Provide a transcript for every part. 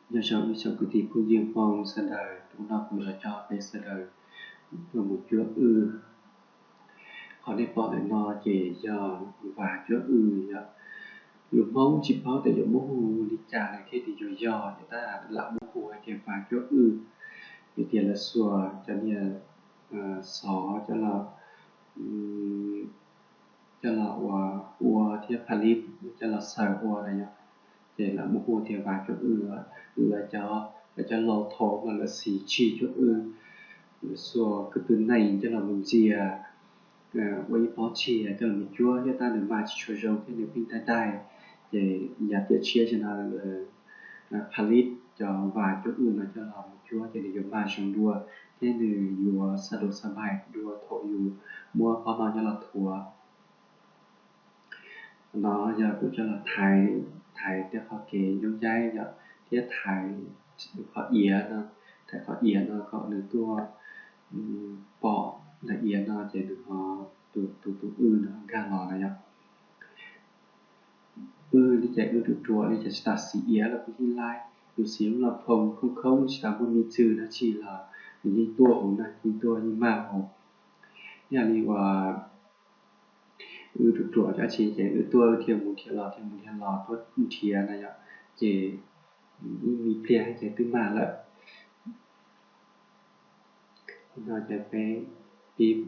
Nyob zoo ib tsoom kwv tij phooj ywg Hmoob sawv daws, hnub no kuv yuav coj peb sawv daws tuaj mus cuab wj. Qhov nej pom ntawm no ces yog vas cuab wj yom. Lus Hmoob tsis paub tias yuav muab hu li cas na thiaj li yuav yog, ces tab lam muab hu hais tias vas cuab wj. Vim tias lawv xuas cov niag xov coj los, coj los ua, ua thiab pha lib coj los xaws ua na yom. Ces lawv muab hu tias vas cuab wj, lawv cov, lawv cov laus thaum ub mas lawv siv tsig cuab wj, lawv xuas kwv tw nees coj los mus ntxias ua ib pob tsig coj los mus cuab thiab tab nws mag tsis tshua zoo thiab nws pheej dai dai. Ces yav tiam tshiab tsis no lawv pha lib cov vas cuab wj no coj los mus cuab ces nws yuav mag zoo dua thiab nws yuav xa dua xa mais dua thaum yus muab pob no coj los thuav. No yog kuv coj los thaiv, thaiv tej qhov kev yooj yaib yom, thiab thaiv qhov iav no, thaiv qhov iav no kom nws tuaj pom daim iav no ces nws ho, tus tus wj no nkag los na yom. Wj li cas, wj ruam ruam li cas tsis tas siv iav los kuj yeej laib, yus siv lub las phoo khoob khoob tsis tas muaj me ntsis dab tsi los nws yeej tuaj hauv na, yeej tuaj yeej mag hauv. Yog li uas wj ruam ruam dab tsi ces wj tuaj wj dhia mus dhia los dhia mus dhia los tuaj nrhiav na yom, ces ib me pliag ces twb mag lawm. No ces peb pib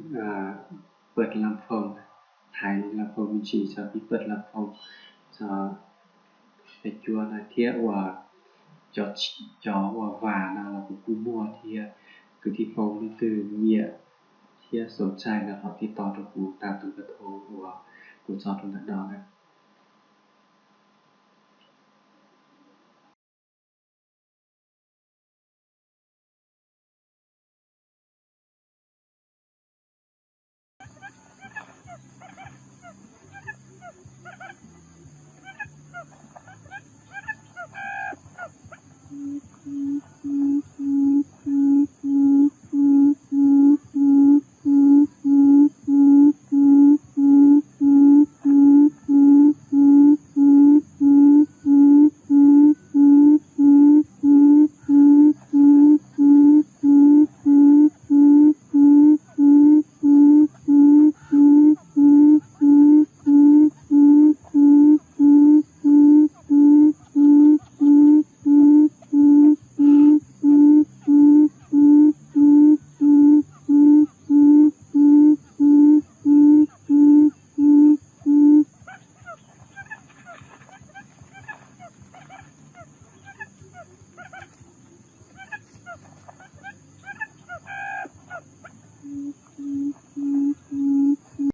pawm las phoo, thaiv las phoo me ntsis txog pib pawm las phoo, txog peb cuab no thiab uas cov uas vas no los kuv kuj muag thiab. Kwv tij Hmoob leej twg nyiam thiab xoom txais no los tiv tauj rau kuv tas tus kab thoo uas kuv tso rau ntawm no na.